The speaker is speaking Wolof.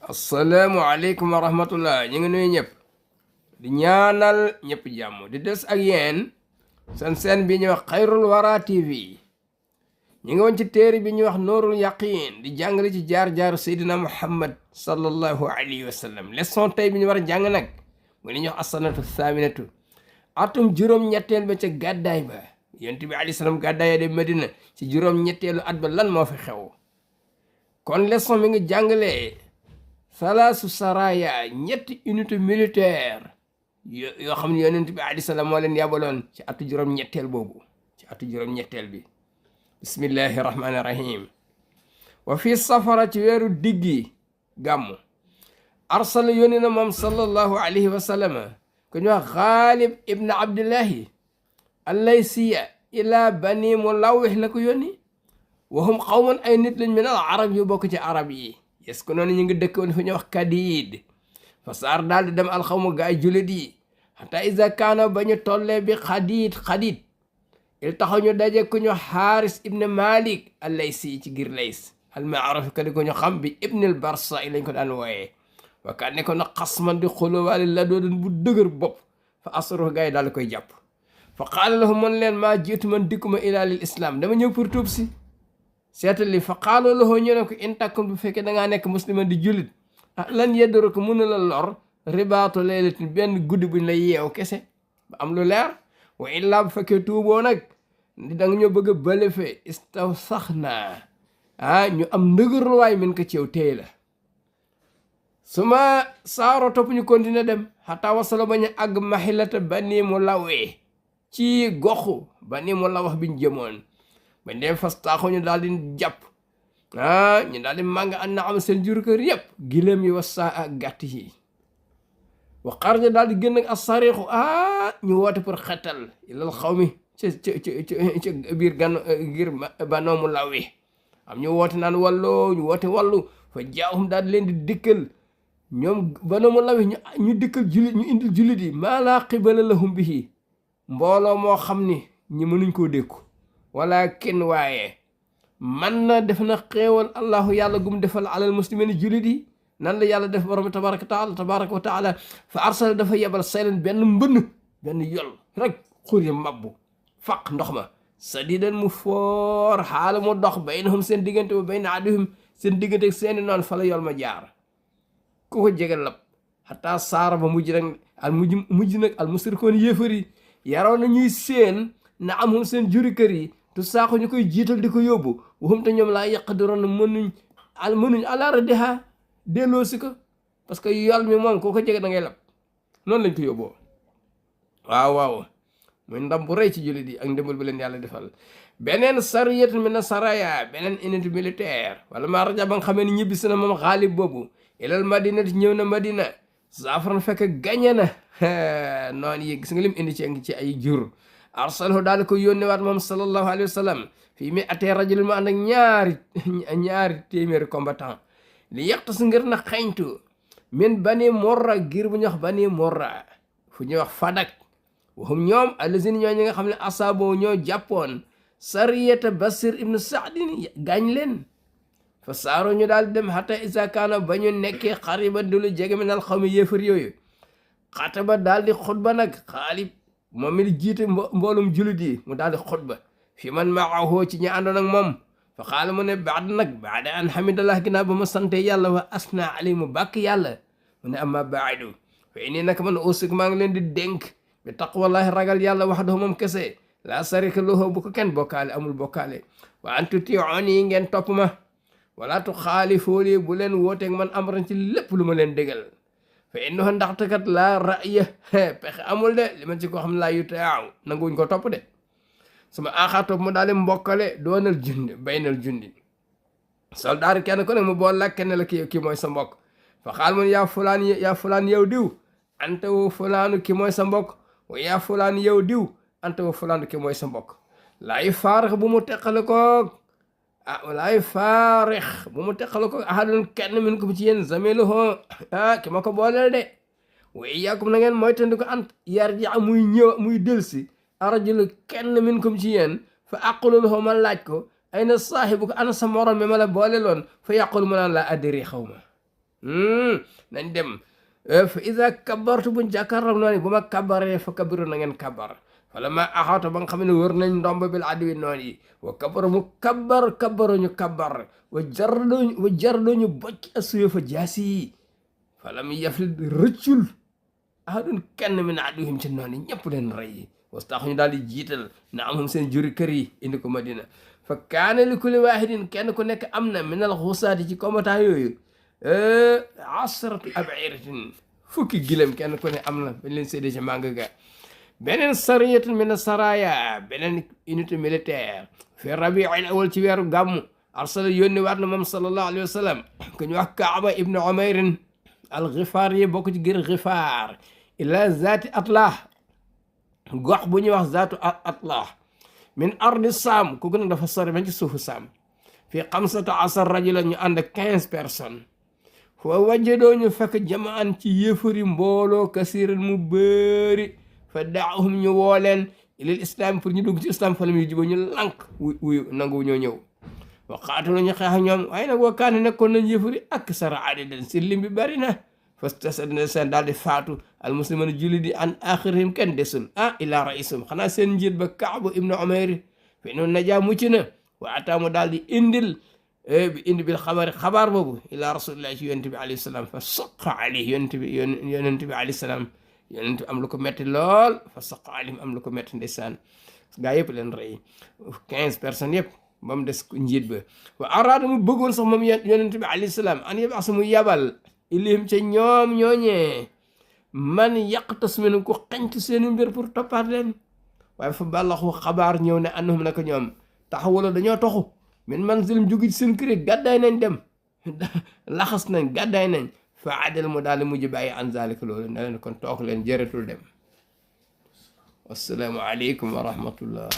asalaamaaleykum wa rahmatullah ñu ngi nuyu ñëpp di ñaanal ñëpp jàmm di des ak yéen seen bi ñuy wax xayrul wara tv ñu ngi woon ci téere bi ñuy wax nuurul yaqin di jàngale ci jaar-jaaru seydina muhammad sallallahu alayhi wa sallam leçon tey bi ñu war a jàng nag mu li ñuy wax asanatu thaminatu atum juróom-ñetteel ba ca gàddaay ba yonent bi alayhi salaam gàddaay de Medina ci juróom-ñetteelu at ba lan moo fi xew kon leçon mi ngi jàngalee salaasu saraya ñetti unité militaire yoo xam ne yonent bi alayhi salaam moo leen yabaloon ci atu juróom-ñetteel boobu ci atu juróom-ñetteel bi bismillahi rahmaani rahim wa fi safara ci weeru diggi gàmmu arsala yónni na moom sallallahu alayhi wa sallam ku ñu wax Xaalib ibn abdillahi allaysiya ila bani mulawih la ko yónni waxum xawman ay nit lañ min al arab yu bokk ci arab yi yes ko noonu ñu ngi dëkkoon fi ñu wax Kadiid fa saar daal di dem alxawma gaay julit yi xata isa kaana ba ñu tollee bi xadiid il taxaw ñu daje ku ñu xaaris ibn malik allaysi ci gir lays almaaruf ka di ko ñu xam bi ibnil barsa i lañ ko daan wooyee wakaa ne ko na xasman di xolowaale la doodan bu dëgër bopp fa asro gaay daal koy jàpp fa qaala lahu man leen maa jiitu man dikkuma ilaa lil islam dama ñëw pour tuub si seetal li fa qaaloo lahu ñu ne ko in takkum bu fekkee da ngaa nekk musliman di jullit lan yeddoro ko mun na la lor ribaatu laylatin benn guddi buñ la yeew kese ba am lu leer wa illaa bu fekkee tuuboo nag da nga ñoo bëgg a bëlefe istaw sax naa ñu am ndëgërluwaay min ko ceew téye la su ma saaro topp ñu continuer dem xataa wasala bañu àgg maxilata bani mu lawee ci goxu bani mu lawax biñ jëmoon bañ dem fas taaxu ñu daal di jàpp ñu daal di màng an na am seen jur kër yëpp giléem yi wasa ak gàtt yi wa xarja daal di génn ak asariixu ñu woote pour xetal ilal xaw mi ca biir ngir banoo mu lawi am ñu woote naan walloo ñu woote wallu fa jaahum daal di leen di dikkal ñoom banoo mu lawi ñu dikkal julit ñu indil julit yi maa laa qibala lahum bihi mbooloo moo xam ni ñi mënuñ koo dékku walakin waaye man na def na xéewal allahu yàlla gum defal alal muslimin julit yi nan la yàlla def borom tabaraka wa taala fa arsala dafa yebal saylen benn mbënn benn yol rek xur yi mabbu faq ndox ma sadidan mu foor xaala mu dox baynahum seen diggante ba bayna aduhum seen diggante ak seeni noonu fa la yol ma jaar ku ko jege lab xataa saara ba mujj nag al musrikoon yéefar yi yaroon na ñuy seen na amum seen juri kër yi tu saako ñu koy jiital di ko yóbbu waxum te ñoom laa yaqdiroon mënuñ ala raddiha delloo si ko parce que yol mi moom koo ko jege da ngay lab noonu lañ ko yóbboo waaw muy ndam bu rëy ci jullit yi ak ndimbal bi leen yàlla defal beneen sariyat min na saraya beneen unité militaire wala maa raja ba nga xamee ni ñibbisi na moom xaalib boobu ilal madinati ñëw na madina saafran fekk gañe na noonu yi gis nga lim indi ci ay jur arsalahu daal ko yónne waat moom sallallahu alayhi wa sallam fii mi atee rajul mu ànd ak ñaari téeméeri combattant li yàqta si ngir na xañtu min bani morra giir bu ñuy wax bani morra fu ñuy wax fadak waxum ñoom allazina ñoo ñi nga xam ne asaabo ñoo jàppoon sariyata basir ibnu saadin gaañ leen fa saaro ñu daal dem xata isa kaana ba ñu nekkee xariba du lu jege minal xaw mi yéefar yooyu xataba daal di xutba nag xaalib moom mi di jiite mboolum julit yi mu daal di xutba fi man maahu ci ñi àndoon ak moom fa xaala mu ne baada an hamidallah ginnaaw ba ma sante yàlla wa asna ali mu bàkk yàlla mu ne amma baadu fa inni naka man usik maa ngi leen di dénk bi taqwallahi ragal yàlla waxdahu moom kese laa sarika lahu bu ko kenn bokkaale amul bokkaale wa an tuti'uni ngeen topp ma wala tuxaalifu li bu leen wooteeg man amran ci lépp lu ma leen dégal fa innahu ndaxte kat laa ra'ya pexe amul de li man ci koo xam ne laa yutaaw nanguwuñ ko topp de sama aaxaa topp mu daal di mbokkale doonal jundi baynal jundi soldaar kenn ku ne mu bool la kenn la kii mooy sa mbokk fa xaal mun yaa fulaan yow diw anta wa fulaanu ki mooy sa mbokk wa yaa fulaan yow diw anta wa fulaanu ki mooy sa mbokk laay faarix bu mu teqale koog ahadun kenn min ko ci yéen zamiluhu ki ma ko booleel de wa iyaakum na ngeen mooy tandi ko ant yarja muy delsi arajulu kenn min ko ci yéen fa aqulu lahu ma laaj ko ayna saahibu ko ana sa morom mi ma la boole loon fa yaqul mu naan la adri xaw ma nañ dem fa ida kabartu buñ jàkkaarloo noonu bu ma kabaree fa kabiru na ngeen kabar fala ma axaata ba nga xam ne wër nañ ndomb bil adwi noonu yi wa kabar mu kabaruñu kabar wa jarlooñu bocc asuyo fa jaasi yi fala mu yaflit rëccul ahadun kenn min aduhim ci noonu ñëpp leen rey wastax ñu daal di jiital na amum seen juri kër yi indi ko Madina fa kaana li kulli waahidin kenn ku nekk am na minal xusaati ci combattant yooyu asratu abiratin fukki gilem kenn ku ne am na bañ leen séddee ci màng ga beneen sariyatun min saraya beneen unité militaire fi rabiil awal ci weeru gàmmu arsala yónni waat na moom sallallahu alayhi wa sallam ku ñu wax Kaaba ibnu Umayrin al Gifaar yi bokk ci gër Gifaar ila zaati atlah gox bu ñuy wax zaatu atlah min ardi saam kooku nag dafa sori ba ci suufu saam fii 15 rajulan ñu ànd 15 personnes foo wajjadoo ñu fekk jamaan ci yëfari mbooloo kasiran mu bëri fa daahum ñu woo leen ilal islam pour ñu dugg ci islam falam yu jibo ñu lànk wuyu nangu ñoo ñëw wa qaatalu ñu xeex ñoom waaye nag wa kaane nekkoon nañ yëfari ak sara adidan si lim bi bëri na fastasad seen daal di faatu almuslimana julli di an axirihim kenn desul ila raisum xanaa seen njiit ba Kaabu ibnu Umayr fi noonu najaa mucc na wa ataamu daal di indi bil xabaar boobu ila rasulillahi ci yonent bi alayhi salaam fa saqa alayhi yonent bi alayhi salaam yonent bi am lu ko metti lool fa saqa alayhim am lu ko metti ndeysaan gaa yëpp leen rey 15 personnes yëpp ba mu des njiit ba wa araada mu bëggoon sax moom yonent bi alayhi salaam an yëpp asa mu yabal ilihim ca ñoom ñooñee man yaqtas minhum ku xañtu seeni mbir pour toppaat leen waaye fa bàllaxu xabaar ñëw ne annahum naka ñoom taxawala dañoo toxu min manzilim jóge ci seen kër gàddaay nañ dem laxas nañ gàddaay nañ fa adal mu daal di mujj bàyyi an zalika loolu ne leen kon toog leen jëratul dem wassalaamu aleykum wa rahmatullah